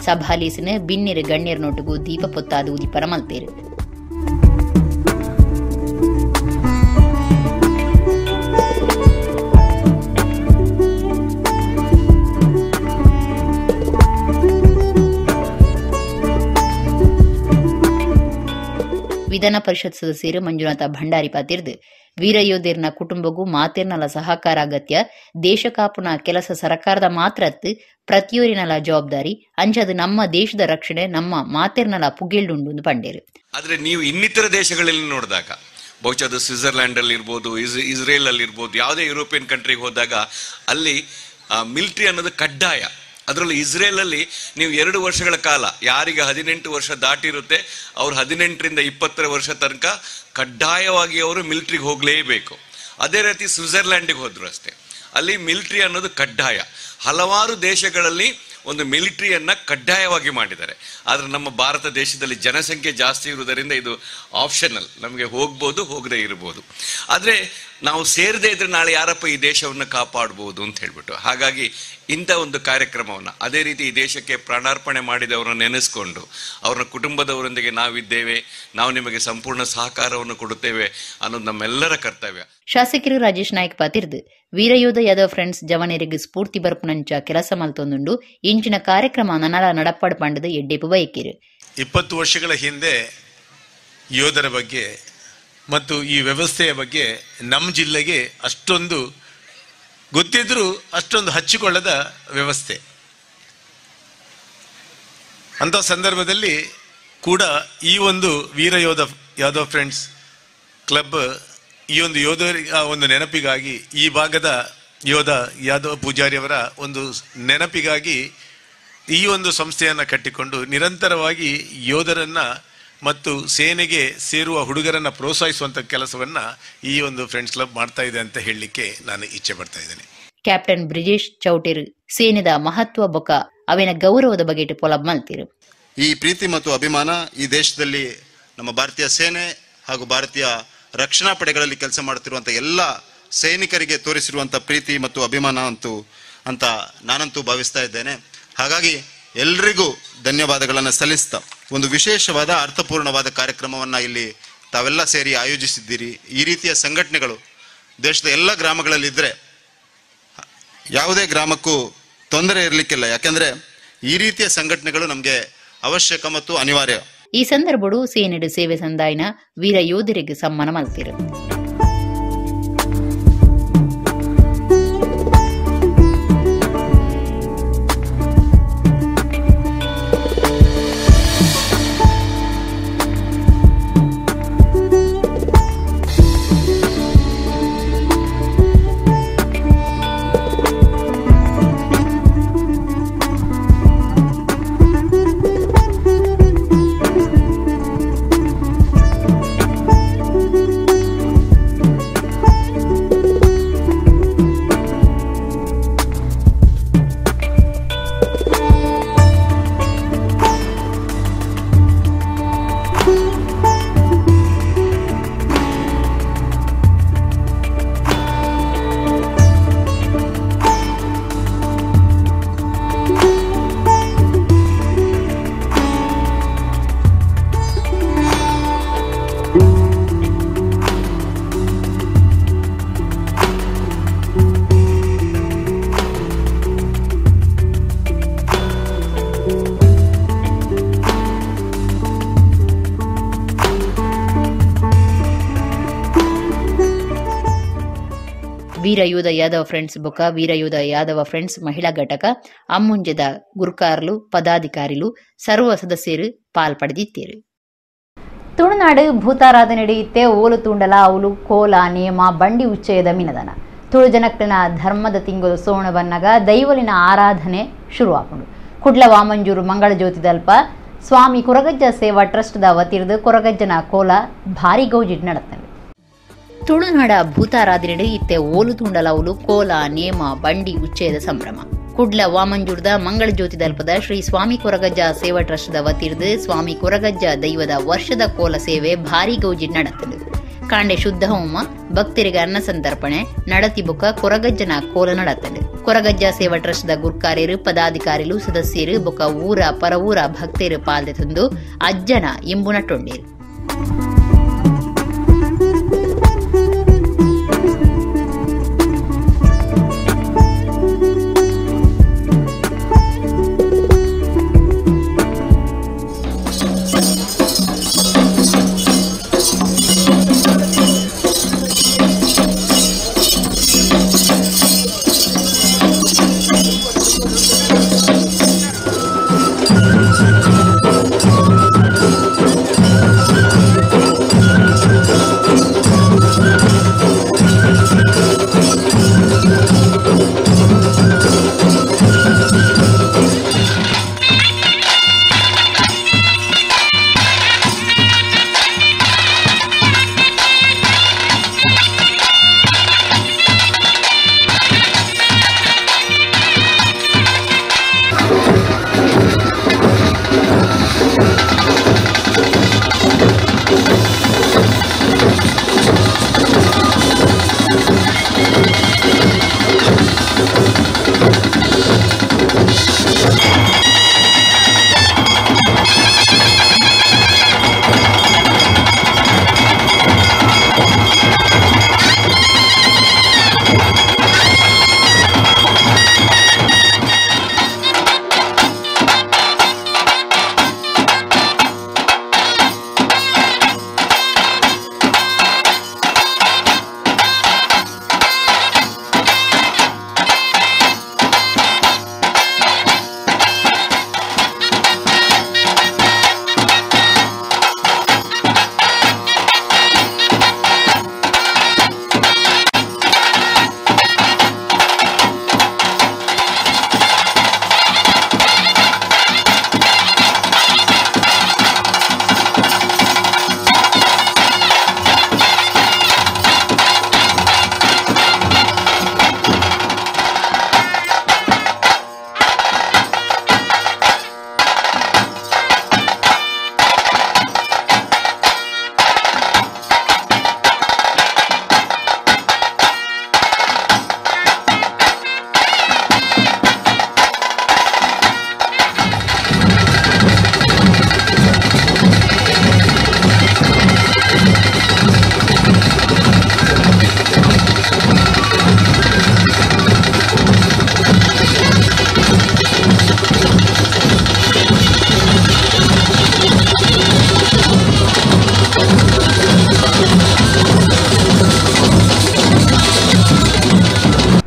ಸಭಾಲೀಸಿನ ಬಿನ್ನಿರು ಗಣ್ಯರ ನೋಟುಗು ದೀಪ ಪೊತ್ತಾದ ಉದಿಪರ ಮಲ್ತೇರು. ವಿಧಾನ ಪರಿಷತ್ ಸದಸ್ಯರು ಮಂಜುನಾಥ ಭಂಡಾರಿ ಪಾತಿರ್ದು ವೀರಯೋಧರ್ನ ಕುಟುಂಬಗೂ ಮಾತೆರ್ನಲ ಸಹಕಾರ ಅಗತ್ಯ, ದೇಶ ಕಾಪುನ ಕೆಲಸ ಸರ್ಕಾರದ ಮಾತ್ರ ಪ್ರತಿಯೊರಿನಲ ಜವಾಬ್ದಾರಿ, ಅಂಚದು ನಮ್ಮ ದೇಶದ ರಕ್ಷಣೆ ನಮ್ಮ ಮಾತೆರ್ನಲ ಪುಗೆಲ್ಡುಂಡು ಪಂಡೇರು. ಆದರೆ ನೀವು ಇನ್ನಿತರ ದೇಶಗಳಲ್ಲಿ ನೋಡಿದಾಗ ಬಹುಶಃ ಅದು ಸ್ವಿಟ್ಜರ್ಲ್ಯಾಂಡ್ ಅಲ್ಲಿ ಇರ್ಬೋದು, ಇಸ್ರೇಲ್ ಅಲ್ಲಿ ಇರ್ಬೋದು, ಯಾವುದೇ ಯುರೋಪಿಯನ್ ಕಂಟ್ರಿಗೆ ಹೋದಾಗ ಅಲ್ಲಿ ಮಿಲಿಟರಿ ಅನ್ನೋದು ಕಡ್ಡಾಯ. ಅದರಲ್ಲೂ ಇಸ್ರೇಲಲ್ಲಿ ನೀವು 2 ವರ್ಷಗಳ ಕಾಲ ಯಾರಿಗೆ 18 ವರ್ಷ ದಾಟಿರುತ್ತೆ ಅವ್ರು 18ರಿಂದ 20 ವರ್ಷ ತನಕ ಕಡ್ಡಾಯವಾಗಿ ಅವರು ಮಿಲಿಟ್ರಿಗೆ ಹೋಗಲೇಬೇಕು. ಅದೇ ರೀತಿ ಸ್ವಿಟ್ಜರ್ಲ್ಯಾಂಡಿಗೆ ಹೋದ್ರು ಅಷ್ಟೇ, ಅಲ್ಲಿ ಮಿಲಿಟ್ರಿ ಅನ್ನೋದು ಕಡ್ಡಾಯ. ಹಲವಾರು ದೇಶಗಳಲ್ಲಿ ಒಂದು ಮಿಲಿಟ್ರಿಯನ್ನು ಕಡ್ಡಾಯವಾಗಿ ಮಾಡಿದ್ದಾರೆ. ಆದರೆ ನಮ್ಮ ಭಾರತ ದೇಶದಲ್ಲಿ ಜನಸಂಖ್ಯೆ ಜಾಸ್ತಿ ಇರುವುದರಿಂದ ಇದು ಆಪ್ಷನಲ್, ನಮಗೆ ಹೋಗ್ಬೋದು ಹೋಗದೆ ಇರ್ಬೋದು. ಆದರೆ ನಾವು ಸೇರದೇ ಇದ್ರೆ ನಾಳೆ ಯಾರಪ್ಪ ಈ ದೇಶವನ್ನು ಕಾಪಾಡ್ಬೋದು ಅಂತ ಹೇಳ್ಬಿಟ್ಟು, ಹಾಗಾಗಿ ಇಂಥ ಒಂದು ಕಾರ್ಯಕ್ರಮವನ್ನು, ಅದೇ ರೀತಿ ಈ ದೇಶಕ್ಕೆ ಪ್ರಾಣಾರ್ಪಣೆ ಮಾಡಿದವರನ್ನು ನೆನೆಸ್ಕೊಂಡು ಅವರ ಕುಟುಂಬದವರೊಂದಿಗೆ ನಾವಿದ್ದೇವೆ, ನಾವು ನಿಮಗೆ ಸಂಪೂರ್ಣ ಸಹಕಾರವನ್ನು ಕೊಡುತ್ತೇವೆ ಅನ್ನೋದು ನಮ್ಮೆಲ್ಲರ ಕರ್ತವ್ಯ. ಶಾಸಕರು ರಾಜೇಶ್ ನಾಯ್ಕ್ ಪಾತಿರ್ದು ವೀರಯೋಧ ಯಾದವ್ ಫ್ರೆಂಡ್ಸ್ ಜವನರಿಗೆ ಸ್ಫೂರ್ತಿ ಬರ್ಪುನಂಚ ಕೆಲಸ ಮಲ್ತೊಂದುಂಡು. ಇಂಚಿನ ಕಾರ್ಯಕ್ರಮ ನನಲ ನಡಪಾಡು ಪಂಡದ ಎಡ್ಡೇಪು ಬಯಕಿರು. 20 ವರ್ಷಗಳ ಹಿಂದೆ ಯೋಧರ ಬಗ್ಗೆ ಮತ್ತು ಈ ವ್ಯವಸ್ಥೆಯ ಬಗ್ಗೆ ನಮ್ಮ ಜಿಲ್ಲೆಗೆ ಅಷ್ಟೊಂದು ಗೊತ್ತಿದ್ರೂ ಅಷ್ಟೊಂದು ಹಚ್ಚಿಕೊಳ್ಳದ ವ್ಯವಸ್ಥೆ. ಅಂಥ ಸಂದರ್ಭದಲ್ಲಿ ಕೂಡ ಈ ಒಂದು ವೀರಯೋಧ ಯಾದವ್ ಫ್ರೆಂಡ್ಸ್ ಕ್ಲಬ್ ಈ ಒಂದು ಯೋಧರ ಒಂದು ನೆನಪಿಗಾಗಿ, ಈ ಭಾಗದ ಯೋಧ ಯಾದವ ಪೂಜಾರಿಯವರ ಒಂದು ನೆನಪಿಗಾಗಿ ಈ ಒಂದು ಸಂಸ್ಥೆಯನ್ನು ಕಟ್ಟಿಕೊಂಡು ನಿರಂತರವಾಗಿ ಯೋಧರನ್ನು ಮತ್ತು ಸೇನೆಗೆ ಸೇರುವ ಹುಡುಗರನ್ನು ಪ್ರೋತ್ಸಾಹಿಸುವಂಥ ಕೆಲಸವನ್ನು ಈ ಒಂದು ಫ್ರೆಂಡ್ಸ್ ಕ್ಲಬ್ ಮಾಡ್ತಾ ಇದೆ ಅಂತ ಹೇಳಲಿಕ್ಕೆ ನಾನು ಇಚ್ಛೆ ಪಡ್ತಾ ಇದ್ದೇನೆ. ಕ್ಯಾಪ್ಟನ್ ಬ್ರಿಜೇಶ್ ಚೌಟೇರ್ ಸೇನೆದ ಮಹತ್ವ ಬೊಕ ಅವೇನ ಗೌರವದ ಬಗೆಟ್ ಪೊಲಬ್ ಮಲ್ತಿರು. ಈ ಪ್ರೀತಿ ಮತ್ತು ಅಭಿಮಾನ ಈ ದೇಶದಲ್ಲಿ ನಮ್ಮ ಭಾರತೀಯ ಸೇನೆ ಹಾಗೂ ಭಾರತೀಯ ರಕ್ಷಣಾ ಪಡೆಗಳಲ್ಲಿ ಕೆಲಸ ಮಾಡುತ್ತಿರುವಂಥ ಎಲ್ಲ ಸೈನಿಕರಿಗೆ ತೋರಿಸಿರುವಂಥ ಪ್ರೀತಿ ಮತ್ತು ಅಭಿಮಾನ ಅಂತೂ ಅಂತ ನಾನಂತೂ ಭಾವಿಸ್ತಾ ಇದ್ದೇನೆ. ಹಾಗಾಗಿ ಎಲ್ರಿಗೂ ಧನ್ಯವಾದಗಳನ್ನು ಸಲ್ಲಿಸ್ತಾ ಒಂದು ವಿಶೇಷವಾದ ಅರ್ಥಪೂರ್ಣವಾದ ಕಾರ್ಯಕ್ರಮವನ್ನು ಇಲ್ಲಿ ತಾವೆಲ್ಲ ಸೇರಿ ಆಯೋಜಿಸಿದ್ದೀರಿ. ಈ ರೀತಿಯ ಸಂಘಟನೆಗಳು ದೇಶದ ಎಲ್ಲ ಗ್ರಾಮಗಳಲ್ಲಿದ್ದರೆ ಯಾವುದೇ ಗ್ರಾಮಕ್ಕೂ ತೊಂದರೆ ಇರಲಿಕ್ಕಿಲ್ಲ. ಯಾಕೆಂದರೆ ಈ ರೀತಿಯ ಸಂಘಟನೆಗಳು ನಮಗೆ ಅವಶ್ಯಕ ಮತ್ತು ಅನಿವಾರ್ಯ. ಈ ಸಂದರ್ಭಡು ಸೇನೆಡು ಸೇವೆ ಸಂದಾಯನ ವೀರ ಯೋಧರಿಗೆ ಸಮ್ಮಾನ ಮಲ್ತಿರು. ವೀರಯೋಧ ಯಾದವ ಫ್ರೆಂಡ್ಸ್ ಬೊಕ ವೀರಯೋಧ ಯಾದವ ಫ್ರೆಂಡ್ಸ್ ಮಹಿಳಾ ಘಟಕ ಅಮ್ಮುಂಜದ ಗುರ್ಕಾರ್ಲು ಪದಾಧಿಕಾರಿಲು ಸರ್ವ ಸದಸ್ಯರು ಪಾಲ್ಪಡೆದಿತ್ತೇರು. ತುಳುನಾಡು ಭೂತಾರಾಧನೆ ನಡೆಯುತ್ತೆ ಓಲು ತೂಂಡಲ ಅವಲು ಕೋಲ ನೇಮ ಬಂಡಿ ಉಚ್ಚಯದ ಮಿನದನ ತುಳು ಜನಕ್ತನ ಧರ್ಮದ ತಿಂಗಳು ಸೋಣ ಬನ್ನಗ ದೈವಲಿನ ಆರಾಧನೆ ಶುರುವಾಪುಂಡು. ಕುಡ್ಲ ವಾಮಂಜೂರು ಮಂಗಳ ಜ್ಯೋತಿದಲ್ಪ ಸ್ವಾಮಿ ಕೊರಗಜ್ಜ ಸೇವಾ ಟ್ರಸ್ಟ್ದ ವತಿರ್ದು ಕೊರಗಜ್ಜನ ಕೋಲ ಭಾರಿ ಗೌಜಿಡ್ ನಡತ್ತವೆ. ತುಳುನಾಡ ಭೂತಾರಾಧನೆ ಇತ್ತೆ ಓಲು ತೂಂಡಲ ಅವಲು ಕೋಲ ನೇಮ ಬಂಡಿ ಉಚ್ಚಯದ ಸಂಭ್ರಮ. ಕುಡ್ಲ ವಾಮಂಜೂರ್ದ ಮಂಗಳ ಜ್ಯೋತಿದಲ್ಪದ ಶ್ರೀ ಸ್ವಾಮಿ ಕೊರಗಜ್ಜ ಸೇವಾ ಟ್ರಸ್ಟ್ದ ವತಿರ್ದು ಸ್ವಾಮಿ ಕೊರಗಜ್ಜ ದೈವದ ವರ್ಷದ ಕೋಲ ಸೇವೆ ಭಾರಿ ಗೌಜಿಡ್ ನಡತ್ತದು. ಕಾಂಡೆ ಶುದ್ಧ ಹೋಮ, ಭಕ್ತರಿಗೆ ಅನ್ನ ಸಂತರ್ಪಣೆ ನಡತಿ ಬೊಕ್ಕ ಕೊರಗಜ್ಜನ ಕೋಲ ನಡತ್ತದು. ಕೊರಗಜ್ಜ ಸೇವಾ ಟ್ರಸ್ಟ್ದ ಗುರ್ಕಾರ್ಯರು ಪದಾಧಿಕಾರಿಲು ಸದಸ್ಯರು ಬೊಕ್ಕ ಊರ ಪರವೂರ ಭಕ್ತರು ಪಾಲ್ದೆ ತಂದು ಅಜ್ಜನ ಇಂಬು ನಟ್ಟೊಂಡೇರು.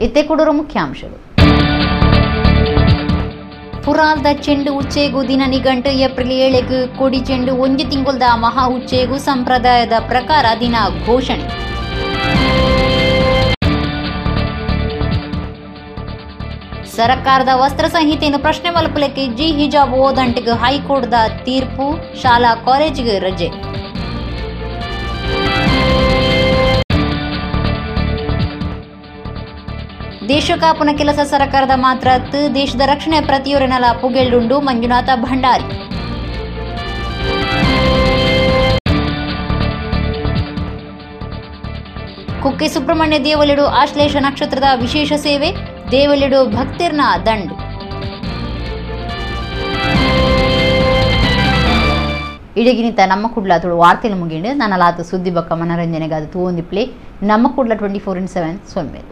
ಇತ್ತೆ ಮುಖ್ಯಾಂಶಗಳು. ಪುರಾಲ್ದ ಚೆಂಡು ಉಚ್ಚೇಗು ದಿನ ನಿಘಂಟು ಏಪ್ರಿಲ್ 7ಕ್ಕೆ ಕೊಡಿ ಚೆಂಡು ಒಂಜಿ ತಿಂಗುಲ್ದ ಮಹಾ ಉಚ್ಚೇಗು ಸಂಪ್ರದಾಯದ ಪ್ರಕಾರ ದಿನ ಘೋಷಣೆ. ಸರ್ಕಾರದ ವಸ್ತ್ರ ಸಂಹಿತೆಯನ್ನು ಪ್ರಶ್ನೆ ಮಲ್ಪಲೆಕ್ಕೆ ಜಿ ಹಿಜಾಬ್ ಓದಂಟಿಗೆ ಹೈಕೋರ್ಟ್ದ ತೀರ್ಪು, ಶಾಲಾ ಕಾಲೇಜಿಗೆ ರಜೆ. ದೇಶಕಾಪುನ ಕೆಲಸ ಸರ್ಕಾರದ ಮಾತ್ರ, ದೇಶದ ರಕ್ಷಣೆ ಪ್ರತಿಯೊರೆನಲ ಪುಗೆಲ್ಡುಂಡು ಮಂಜುನಾಥ ಭಂಡಾರಿ. ಕುಕ್ಕೆ ಸುಬ್ರಹ್ಮಣ್ಯ ದೇವಲಿಡು ಆಶ್ಲೇಷ ನಕ್ಷತ್ರದ ವಿಶೇಷ ಸೇವೆ, ದೇವಲಿಡು ಭಕ್ತಿರ್ನ ದಂಡು. ಇಡಗಿನಿತ ನಮ್ಮ ಕುಡ್ಲ ತುಳು ವಾರ್ತೆಲು ಮುಗಿಂಡು ನನ್ನಲಾತು ಸುದ್ದಿ ಬಕ್ಕ ಮನರಂಜನೆಗಾದ ತೂವೊಂದಿಪ್ಲೆ ನಮ್ಮ ಕುಡ್ಲ 24x7 ಸೊನ್ಮೇಲು.